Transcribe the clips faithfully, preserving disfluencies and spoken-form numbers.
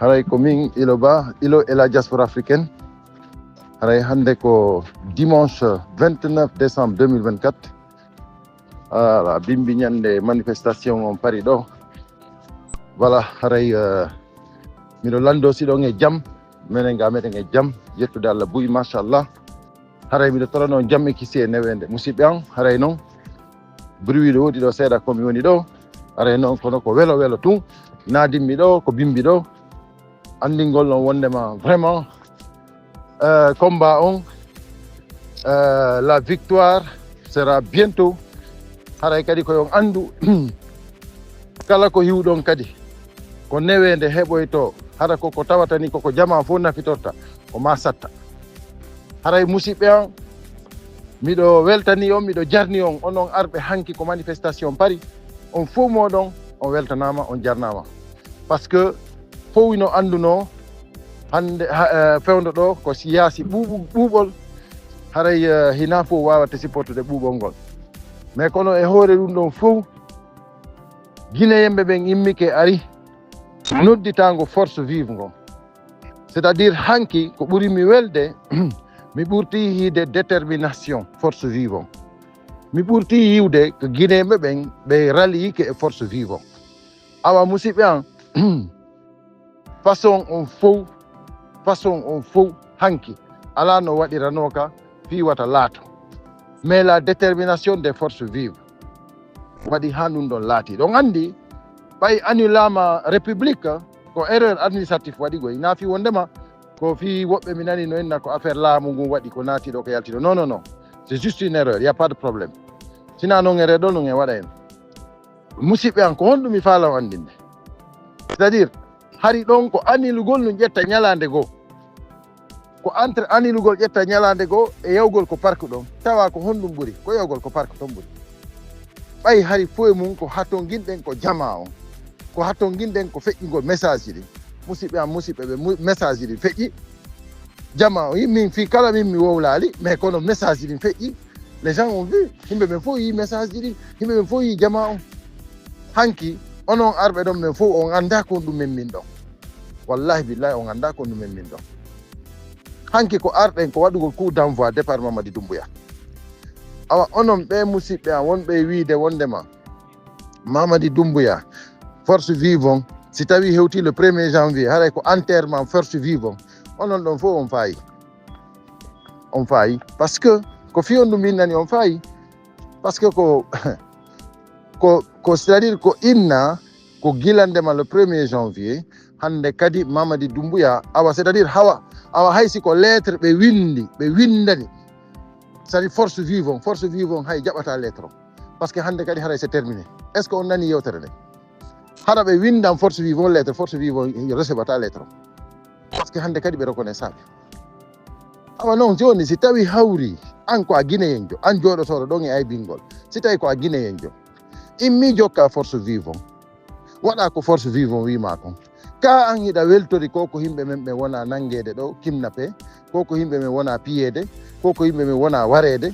Haray ko min Ilo Ba, Ilo et la diaspora africaine. Haray hannde ko dimanche vingt-neuf décembre deux mille vingt-quatre. Ala bimbi ñande manifestation on Paris ɗo. Voilà, haray, euh, miɗo lanndo si ɗon e jam, menen ga meɗen e jam, yettude Allah buy, machallah. Haray miɗo torano jam e kisi e neweende. Musidɓe an, haray noon, bruit ɗo woodi ɗo seeɗa ko mi woni ɗo. Haray noon, kono ko welo welo tun. Naadimmi ɗo, ko bimbi ɗo. Anndingol on wondema vraiment, euh, combat on, euh, la victoire sera bientôt. Haray kadi ko yon anndu, kala ko hiwɗon kadi, ko neweende heɓoyto, hara ko ko tawata ni koko jama fof nafitorta, ko ma satta. Haray musidɓe an, miɗo weltani on, miɗo jarni on, onon arɓe hanki ko manifestation Paris, on fof moɗon, on weltanama, on jarnama. Parce que fof ino annduno hannde, ha, eh, fewndo ɗo ko siyaasi ɓuuɓu-, ɓuuɓol, haray, eh, hina fof wawata supportude ɓuuɓol ngol. Mais kono e hoore ɗum ɗon fof, Guinéen ɓe ɓen immike ari nodditango force vive ngon. C'est-à-dire hanki ko ɓuri mi welde, mi ɓurti yiide détermination force vive on. Mi ɓurti yiwde ko Guinéen ɓe ɓen ɓe raliyike e force vive on. Awa musidɓe an, façon on fow, façon on fow hanki, alaa no waɗiranooka fii wata laato. Mais la détermination des forces vives waɗi haa ɗum ɗon laati. Ɗon anndi, ɓay annulaama république, ko erreur administratif waɗi goy. Naa fii wondema, ko fii woɓɓe mi nani no inna ko affaire laamu ngun waɗi ko naati ɗo ko yalti ɗo. Non, non, non. C'est juste une erreur. Il y a pas de problème. Sinaa non erreur ɗo, non e waɗa en. Musidɓe an, ko honɗum mi faala on anndinde? C'est-à-dire, hari ɗon ko annilugol no ƴetta ñalaande goo. Ko entre annilugol ƴetta ñalaande goo e yawgol ko park ɗon. Tawa ko honɗum ɓuri? Ko yawgol ko park ton ɓuri. Ɓay hari fow e mum ko hatonginɗen ko jamaa on. Ko hatonginɗen ko feƴƴingol message ɗin. Musidɓe an, musidɓe ɓe, mu-, message ɗin feƴƴi. Jamaa on, min fii kala min mi wowlaali, mais kono message ɗin feƴƴi. Les gens ont vu. Yimɓe ɓen fow yii message ɗin. Yimɓe ɓen fow yii jamaa on. Hanki, onon arɓe ɗon ɓen fow on anndaa ko honɗum memmin ɗon. Wallahi billahi on anndaa ko honɗum memmin ɗon. Hanki ko arɗen ko waɗugol coup d'envoi départ Mamadi Doumbouya. Awa onon ɓe musidɓe an wonɓe e wiide wondema Mamadi Doumbouya, force vive on, si tawi hewti le premier janvier, haray ko enterrement force vive on. Onon ɗon fow on faayi. On faayi. Parce que ko fii on ɗum innani on faayi. Parce que ko, ko, ko, c'est-à-dire ko inna, ko gila ndema le premier janvier, hannde kadi Mamadi Doumbouya, awa, c'est-à-dire hawa, awa hay si ko lettre ɓe winndi, ɓe winndani. C'est-à-dire force vive on, force vive on hay jaɓata lettre on. Parce que hannde kadi haray c'est terminé. Est-ce que on nani yewtere nde? Hara ɓe winndan force vive on lettre, force vive on recevata lettre on. Parce que hannde kadi ɓe reconnaissable. Awa non, jooni si tawi hawri, an ko a Guinéenjo, an jooɗotooɗo ɗon e aybingol, si tawi ko a Guinéenjo, immi jokka force vive on, waɗa ko force vive on wiima kon. Ka an hiɗa weltori ko ko yimɓe men ɓe wona nanngeede ɗo, kidnappé, ko ko yimɓe men wona piyeede, ko ko yimɓe men wona wareede,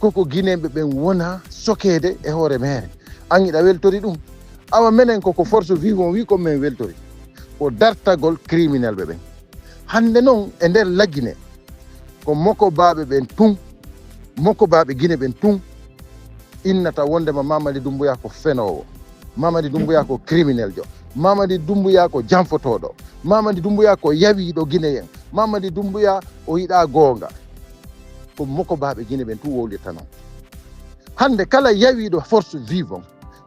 ko ko Guinéen ɓe ɓen wona sokeede e hoore meere. An hiɗa weltori ɗum. Awa menen ko ko force vive on wi ko men weltori. Ko dartagol criminel ɓe ɓen. Hannde non e nder Lagine, ko mokobaaɓe ɓen tun, mokobaaɓe Gine ɓen tun innata wondema Mamadi Doumbouya ko fenoowo. Mamadi Doumbouya ko crimineljo. Mamadi Doumbouya ko janfotooɗo. Mamadi Doumbouya ko yawiiɗo Guinéen. Mamadi Doumbouya o yiɗaa goonga. Ko mokobaaɓe Gine ɓen tun wowlirta non. Hannde kala yawiiɗo force vive on,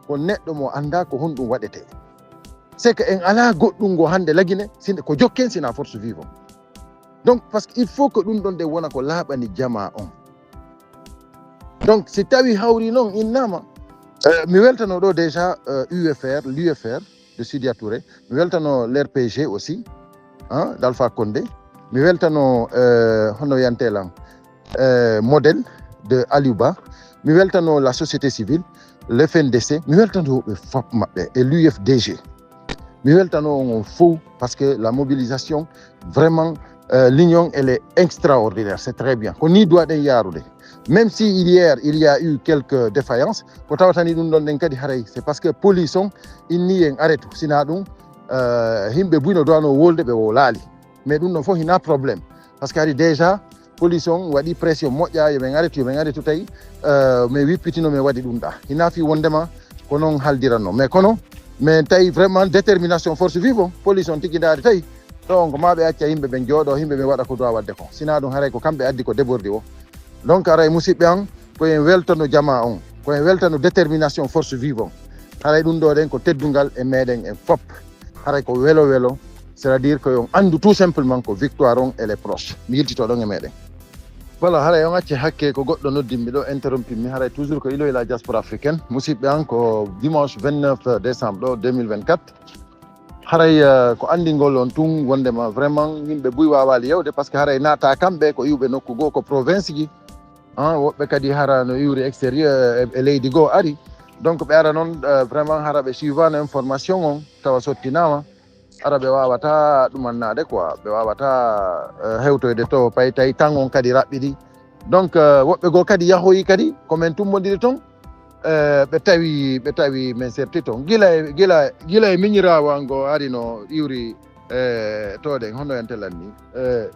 ko neɗɗo mo anndaa ko honɗum waɗetee. C'est que en alaa goɗɗum ngo hannde Lagine, sinde ko jokken sina force vive on. Donc, parce que il faut que ɗum ɗon ɗe wona ko laaɓani jamaa on. Donc, si tawi hawri non innama, euh, mi weltano ɗo déjà, euh, U F R, l'U F R de Sidia Touré, mi weltano l'R P G aussi, hein, d'Alpha Condé, mi weltano, euh, hono wiyante lan, euh, modèle de Aliou Ba, mi weltano la société civile, le F N D C, mi weltano ɓe fop maɓɓe, et l'U F D G. Mi weltano on, on fow, parce que la mobilisation, vraiment, euh, l'union, elle est extraordinaire, c'est très bien. Ko ni duwaɗen yaarude. Même si hier, il y a eu quelques défaillances, ko tawata ni ɗum ɗon ɗen kadi haray, c'est parce que police on inni en arrêté, sina ɗum, Eh, yimɓe buy no duwano wolde ɓe wowlaali. Mais ɗum ɗon fof hina problème. Parce que hari déjà, police on waɗi pression moƴƴa, yo ɓen arrêté, yo ɓen arrêté tawi, eh, mais wippitino, mais waɗi ɗum ɗa. Hina fi wondema ko noon haldiranno. Mais kono, mais tawi vraiment détermination force vive on, police on tigi ndaari tawi. Ɗo on ko ma ɓe acca yimɓe ɓen jooɗo, yimɓe ɓen waɗa ko duwa waɗde ko. Sina ɗum haray ko kamɓe addi ko débordi o. Donc haray musidɓe an, ko en weltano jama on, ko en weltano détermination force vive on. Haray ɗum ɗo ɗen ko teddungal e meɗen en fop. Haray ko welo welo, c'est-à-dire que on andu tout simplement ko victoire on elle est proche. Mi yiltito ɗon e meɗen. Voilà, haray on acce hakke ko goɗɗo noddimmi ɗo, interrompimmi, haray toujours ko Ilo Ila Diaspora Africaine. Musidɓe an, ko dimanche vingt-neuf décembre ɗo deux mille vingt-quatre. Haray, eh, ko anndingol on tun wondema vraiment yimɓe buy waawaali yewde, parce que haray naata kamɓe ko iwɓe nokku goo, ko province ji. Ah, woɓɓe kadi hara no iwri extérieur, eh, e leydi goo ari. Donc ɓe ara noon, eh, vraiment hara ɓe suivano information on, tawa sottinaama. Ara ɓe waawata ɗumannaade quoi, ɓe waawata, eh, hewtoyde to pay tawi tan on kadi raɓɓiɗi. Donc, eh, woɓɓe goo kadi yahoyi kadi, ko men tummondiri toon, eh, ɓe tawi, ɓe tawi men serti toon. Gila e, gila, gila e miñiraawo an goo ari no iwri, eh, to ɗen, hono en telan ni. Eh,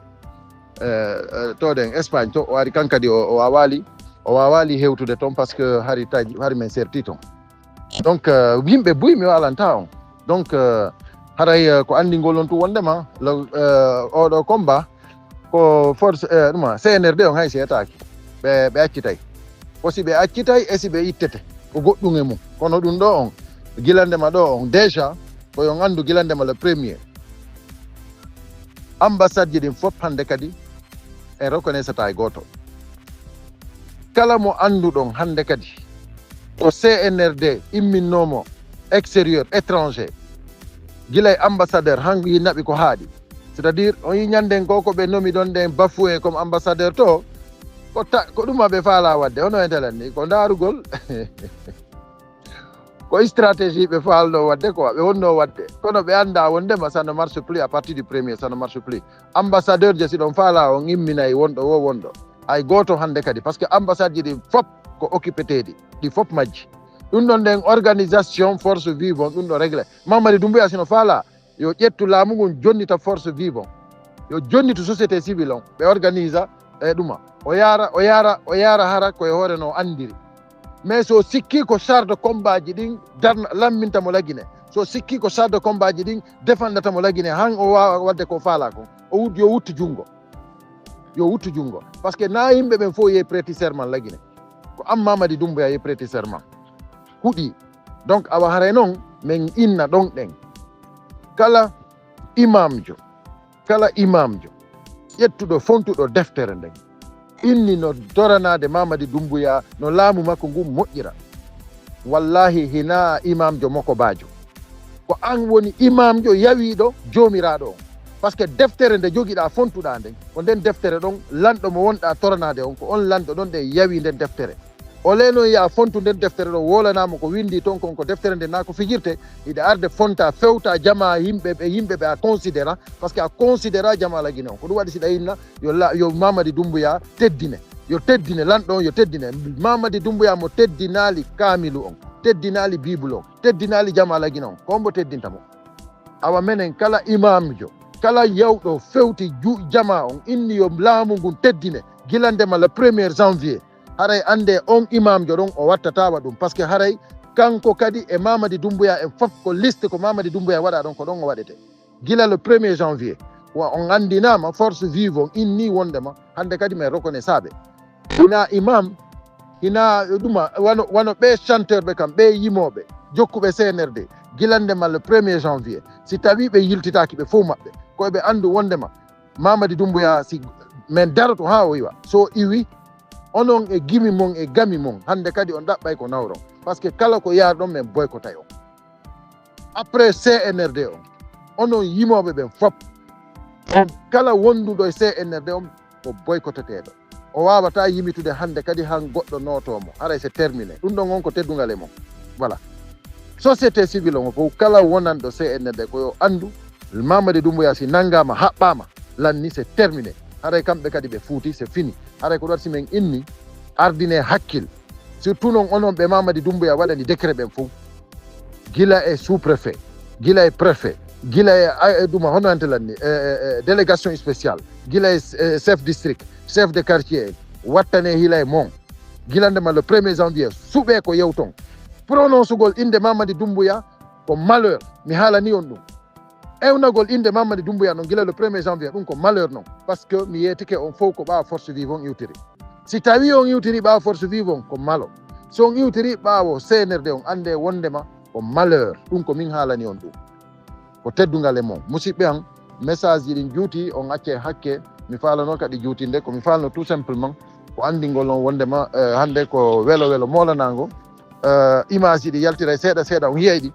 eh, eh, to ɗen Espagne to, o ari kan kadi o, o waawaali, o waawaali hewtude toon parce que hari taji, hari men serti toon. Donc, eh, yimɓe buy mi waalanta on. Donc, eh, haray, eh, ko anndingol on tun wondema, lo, eh, oɗo combat, ko force, eh, ɗuma, C N R D on hay seetaaki. Ɓe, ɓe accitay. Ko si ɓe accitay e si ɓe ittete. Ko goɗɗum e mum. Kono ɗum ɗo on, gilande ma ɗo on, déjà, ko yo on anndu gilande ma le premier. Ambassade ji ɗin fof hannde kadi en reconnaissata e gooto. Kala mo annduɗon hannde kadi ko C N R D imminnoomo extérieur, étranger, gila e ambassadeur, han yi naɓi ko haaɗi. C'est-à-dire, on yi ñanden ko, ko ɓe nomi ɗon ɗen bafoué comme ambassadeur to, ko ta-, ko ɗuma ɓe faala waɗde, hono e ndelan ni, ko ndaarugol. Ko stratégie ɓe faalno waɗde quoi, ɓe wonno waɗde. Kono ɓe annda wondema ça ne marche plus à partir du premier, ça ne marche plus. Ambassadeur je si ɗon faala on imminay wonɗo wo wonɗo. Hay gooto hannde kadi, parce que ambassade ji ɗi fop ko occupé teeɗi, ɗi fop majji. Ɗum ɗon ɗen organisation force vive on, ɗum ɗo réglé. Mamadi Doumbouya sino faala, yo ƴettu laamu ngun jonnita force vive on. Yo jonnitu société civile on, ɓe organisa e ɗuma. O yaara, o yaara, o yaara hara ko e hoore no anndiri. Mais so sikki ko char de combat ji ɗin darna, lamminta mo lagine. So sikki ko char de combat ji ɗin defandata mo lagine, han o waawa waɗde ko faala kon. O wut-, yo wuttu junngo. Yo wuttu junngo. Parce que na yimɓe ɓen fof yehi prêter serment lagine. Ko an Mamadi Doumbouya yehi prêter serment. Huɗi. Donc awa haray noon, men inna ɗon ɗen. Kala imamjo, kala imamjo, ƴettuɗo, fontuɗo deftere nden, inni no toranaade Mamadi Doumbouya, no laamu makko ngun moƴƴira. Wallahi, hina imamjo mokobaajo. Ko an woni imamjo yawiiɗo joomiraaɗo on. Parce que deftere nde jogiɗaa, fontuɗaa nden, ko nden deftere ɗon, lanɗo mo wonɗaa toranaade on, ko on lanɗo ɗon ɗe yawi nden deftere. O le noon ya fontu nden deftere ɗo, wolanaama ko winndi toon kon, ko deftere nde naa ko fijirte, iɗa arde fonta, fewta jama yimɓe ɓe, yimɓe ɓe a considéra, parce que a considéra jama lagine on. Ko ɗum waɗi siɗa inna, yo la, yo Mamadi Doumbouya teddine, yo teddine, lanɗo on yo teddine. Mamadi Doumbouya mo teddinaali kaamilu on, teddinaali Bible on, teddinaali jama lagine on, ko on mbo teddinta mo. Awa menen kala imamjo, kala yawɗo fewti ju-, jama on, inni yo laamu ngun teddine, gila ndema le premier janvier, haray annde on imamjo ɗon o wattatawa ɗum, parce que haray kanko kadi e Mamadi Doumbouya en fof ko liste ko Mamadi Doumbouya waɗa ɗon, ko ɗon o waɗete. Gila le premier janvier, wa on anndinaama force vive on inni wondema hannde kadi men reconnaissaaɓe. Hina imam, hina ɗuma, wano, wano ɓe chanteur ɓe kam, ɓe yimooɓe, jokkuɓe C N R D, gila ndema le premier janvier, si tawi ɓe yiltitaaki ɓe fof maɓɓe, ko ɓe anndu wondema Mamadi Doumbouya, si men daroto haa o iwa, so iwi, onon e gimi mon e gami mon, hannde kadi on ɗaɓɓay ko nawron. Parce que kala ko yaarɗon men boykotay on. Après C N R D on, onon yimooɓe ɓen fop, on kala wonduɗo e C N R D on ko boykoteteeɗo. O waawataa yimitude hannde kadi han goɗɗo nootoo mo. Haray c'est terminé. Ɗum ɗon on ko teddungal e mon. Voilà. Société civile on fof kala wonanɗo C N R D ko yo anndu Mamadi Doumbouya si nanngaama, haɓɓaama, lanni c'est terminé. Haray kamɓe kadi ɓe fuuti, c'est fini. Haray ko ɗon si men inni, ardine hakkil. Surtout noon onon ɓe Mamadi Doumbouya waɗani décret ɓen fof. Gila e sous-préfet, gila e préfet, Gila e, a, e ɗuma, hono ante lanni, e, e, e, délégation spéciale, gila e, e, chef district, chef de quartier en, wattane hila e mon. Gila ndema le premier janvier, suɓe ko yewton. Prononcugol inde Mamadi Doumbouya ko malheur. Mi haalani on ɗum. Ewnagol inde Mamadi Doumbouya noon gila le premier janvier, ɗum ko malheur noon. Parce que mi yeetike on fof ko ɓaawo force vive on iwtiri. Si tawi on iwtiri ɓaawo force vive on, ko malo. Si on iwtiri ɓaawo C N R D, on annde wondema ko malheur. Ɗum ko min haalani on ɗum. Ko teddungal e mon. Musidɓe an, message ji ɗin juuti, on acce hakke. Mi faalano kadi juutinde, ko mi faalano tout simplement ko anndingol on wondema, eh, hannde ko welo welo moolanango. Eh, image ji ɗi yaltira e seeɗa seeɗa, on yiyay ɗi.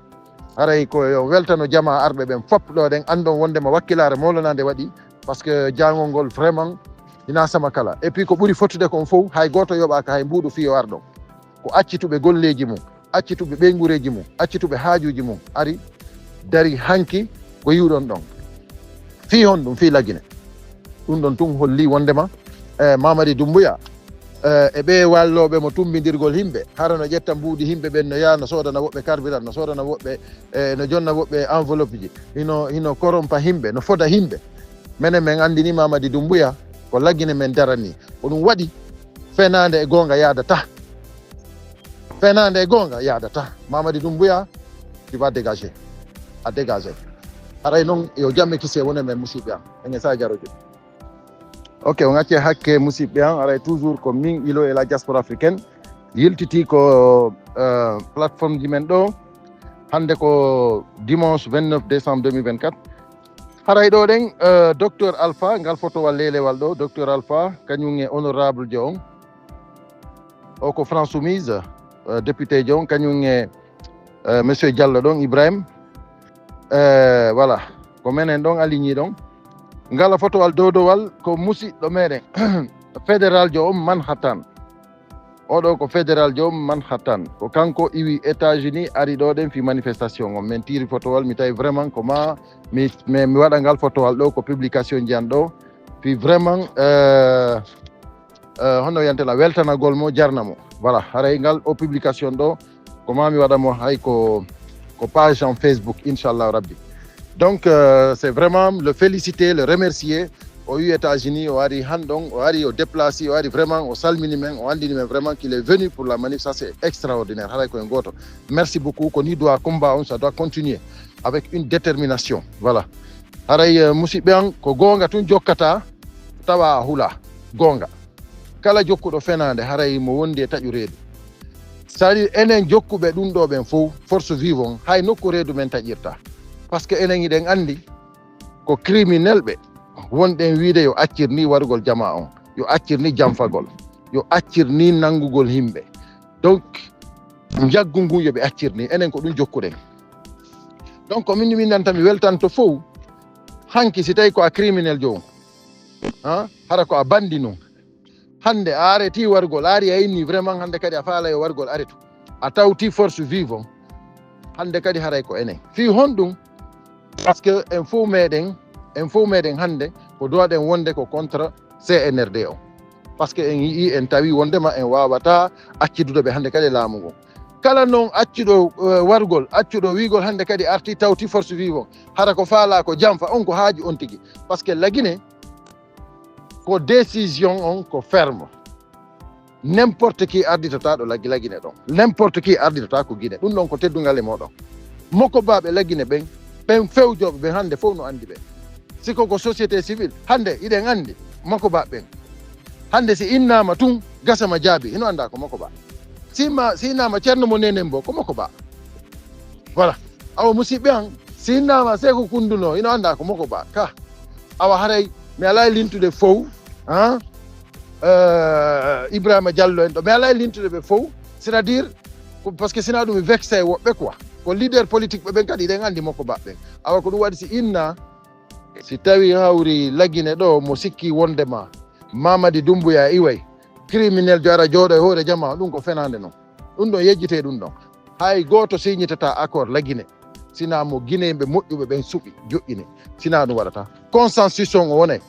Haray ko yo weltano jama arɓe ɓen fop ɗo ɗen, anndon wondema wakkilaare moolanande waɗi, parce que jaangol ngol vraiment ina sama kala. Et puis ko ɓuri fottude kon fof, hay gooto yoɓaaka hay mbuuɗu fii yo ar ɗon. Ko accituɓe golleeji mum, accituɓe ɓeyngureeji mum, accituɓe haajuuji mum ari, dari hanki ko yiwɗon ɗon. Fii honɗum? Fii Lagine. Ɗum ɗon tun holli wondema, eh, Mamadi Doumbouya, eh, e ɓee wallooɓe mo tumbindirgol yimɓe, hara no ƴetta mbuuɗi yimɓe ɓen, no yaha, no soodana woɓɓe carburant, no soodana woɓɓe, eh, no jonna woɓɓe enveloppe ji, hino, hino korompa yimɓe, no foda yimɓe. Menen men anndini Mamadi Doumbouya ko Lagine men darani. Ko ɗum waɗi fenaande e goonga yaadata. Fenaande e goonga yaadata. Mamadi Doumbouya, tu vas dégager. A dégagé. Haray noon, yo jamme kisi e wone men, musidɓe am. Engen sa jarojo. Ok, on acce hakke, musidɓe am. Haray toujours ko min, Ilo et la diaspora africaine. Yiltiti ko, euh, plateforme ji men ɗo. Hannde ko dimanche vingt-neuf décembre deux mille vingt-quatre. Haray ɗo ɗen, euh, docteur Alpha, ngal fotowal lelewal ɗo, docteur Alpha, kañum e honorable jo on. O ko France Soumise, euh, député jo on, kañum e, euh, monsieur Diallo ɗon, Ibrahim. Euh, voilà, ko menen ɗon aligné ɗon. Ngala fotowal dowdowal ko musiɗɗo meɗen, fédéral jo on Manhattan. Oɗo ko fédéral jo on Manhattan. Ko kanko iwi États-Unis, ari ɗo ɗen fi manifestation on. Men tiri fotowal, mi tawi vraiment ko ma, mi, mi, mi waɗa ngal fotowal ɗo, ko publication ji an ɗo. Fi vraiment, euh, euh, hono wiyante la, weltanagol mo, jarna mo. Voilà, haray ngal o publication ɗo, ko ma mi waɗa mo hay ko, ko page en Facebook, inchallah rabbi. Donc, euh, c'est vraiment le féliciter, le remercier. O wi États-Unis, o ari han ɗon, o ari, o déplacé, o ari vraiment, o salmini men, o anndini men vraiment qu'il est venu pour la manif. Ça, c'est extraordinaire. Haray ko en gooto. Merci beaucoup. Ko ni doit combat on, ça doit continuer avec une détermination. Voilà. Haray, euh, musidɓe an, ko goonga tun jokkata, tawa a hula. Goonga. Kala jokkuɗo fenaande, haray mo wondi e taƴu reedu. C'est-à-dire, enen jokkuɓe ɗum ɗo ɓen fof, force vive on, hay nokku reedu men taƴirta. Parce que enen hiɗen anndi, ko criminel ɓe, wonɗen wiide yo accir ni warugol jama on, yo accir ni janfagol, yo accir ni nanngugol yimɓe. Donc, njaggu ngu yo ɓe accir ni, enen ko ɗum jokkuɗen. Donc, ko min, min nanta mi weltanto fof, hanki si tawi ko a criminel jo on, ha? Hara ko a bandi nun. Hannde a areti warugol, a ari a inni vraiment hannde kadi a faala yo warugol aretu. A tawti force vive on. Hannde kadi haray ko enen. Fii honɗum? Parce que en fof meɗen, en fof meɗen hannde ko doit ɗen wonde ko contre C N R D on. Parce que en yi'i, en tawi wondema en wawata accidude ɓe hannde kadi e laamu ngon. Kala noon accuɗo, eh, wargol, accuɗo wiigol hannde kadi arti tawti force vive on. Hara ko faala ko janfa on ko haaju on tigi. Parce que Lagine, ko décision on ko ferme. N'importe qui arditata ɗo Lagi-, Lagine ɗon. N'importe qui arditata ko Guinée. Ɗum ɗon ko teddungal e moɗon. Mokobaaɓe Lagine ɓen, ɓen fewjooɓe ɓen hannde fof no anndi ɓe. Si ko, ko société civile, hannde iɗen anndi Mokobaaɓe ɓen. Hannde si innaama tun, gasama jaabi, hino annda ko Mokobaa. Si ma, si innaama Ceerno mo Nenen Mbo, ko Mokobaa. Voilà. Awa musidɓe an, si innaama Seeku Kunduno, hino annda ko Mokobaa. Ka. Awa haray, mi alaa e lintude fow, han? Euh, Ibrahima Diallo en ɗo. Mi alaa e lintude ɓe fow. C'est-à-dire, ko, parce que sinaa ɗum mi vexé woɓɓe quoi. Ko leader politique ɓe ɓen kadi, iɗen anndi Mokobaa ɓen. Awa ko ɗum waɗi si inna, si tawi hawri Lagine ɗo, mo sikki wondema Mamadi Doumbouya iway, criminel jo ara jooɗo e hoore jama, ɗum ko fenaande non. Ɗum ɗon yejjitee ɗum ɗon. Hay gooto signitata accord Lagine, sinaa mo Guinéen ɓe moƴƴuɓe ɓen suɓi, joƴƴini. Sinaa ɗum waɗata. Consensus on o wonay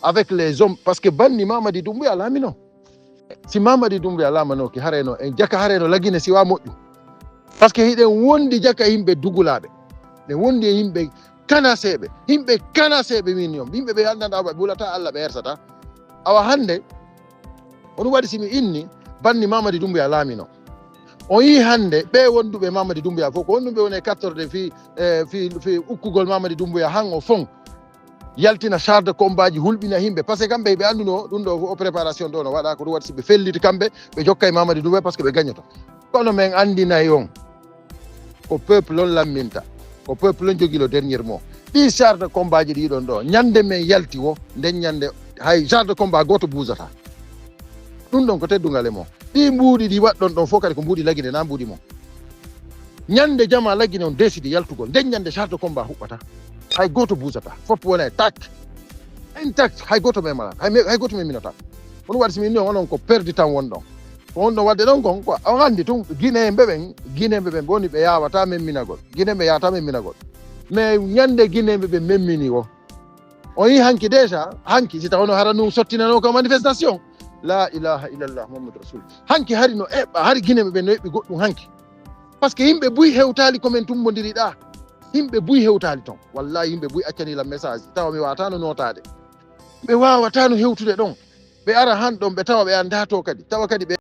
avec les hommes, parce que banni Mamadi Doumbouya laamino. Si Mamadi Doumbouya laamanooki, harayno en jaka, harayno Lagine siwa moƴƴu. Parce que hiɗen wondi jaka yimɓe dugulaaɓe. Ɗen wondi e yimɓe kanaseeɓe, yimɓe kanaseeɓe min yon, yimɓe ɓe anndanɗaa, ɓe ɓulata Allah, ɓe ersata. Awa hannde, on waɗi si mi inni, banni Mamadi Doumbouya laamino. On yii hannde, ɓe wonduɓe Mamadi Doumbouya fof, ko honɗum ɓe woni e kattorde fii, eh, fii, fii ukkugol Mamadi Doumbouya han o fon. Yaltina char de combat ji, hulɓina yimɓe. Parce que kamɓe ɓe annduno ɗum ɗo o préparation ɗo no waɗa, ko ɗum waɗi si ɓe felliti kamɓe, ɓe jokka e Mamadi Doumbouya parce que ɓe gañoto. Kono min anndinay on, ko peuple on lamminta, ko peuple on jogii le dernier mot. Ɗi char de combat ji ɗi ɗon ɗo, ñande min yalti wo, nden ñande hay char de combat gooto buusata. Ɗum ɗon ko teddungal e mon. Ɗi mbuuɗi ɗi waɗɗon ɗon fof kadi ko mbuuɗi Lagine, na mbuuɗi mon. Ñande jama Lagine on décidi yaltugol, nden ñande char de combat huɓɓata. Hay gooto buusata, fof wona e tak. Intact, hay gooto memala, hay me-, hay gooto memminata. On waɗi si min ni on, onon ko perdi tan won ɗon. Ko on ɗon waɗde ɗon kon, quoi. On anndi tun, Guinéen ɓe ɓen, Guinéen ɓe ɓen, ɓe woni ɓe yaawataa memminagol. Guinéen ɓe yaawataa memminagol. Mais ñande Guinéen ɓe ɓen memmini wo. On yii hanki déjà, hanki, si taw no hara nun sottinanoo ko manifestation. La ilaha illallah Muhammadu Rasul. Hanki hari no eɓɓa, hari Guinéen ɓe ɓen no eɓɓi goɗɗum hanki. Parce que yimɓe buy hewtaali ko min tumbondiri ɗaa. Yimɓe buy hewtaali ton. Wallahi yimɓe buy accani lan message. Tawa mi waawataano nootaade. Ɓe waawataano hewtude ɗon. Ɓe ara han ɗon, ɓe tawa ɓe anndaa to kadi. Tawa kadi ɓe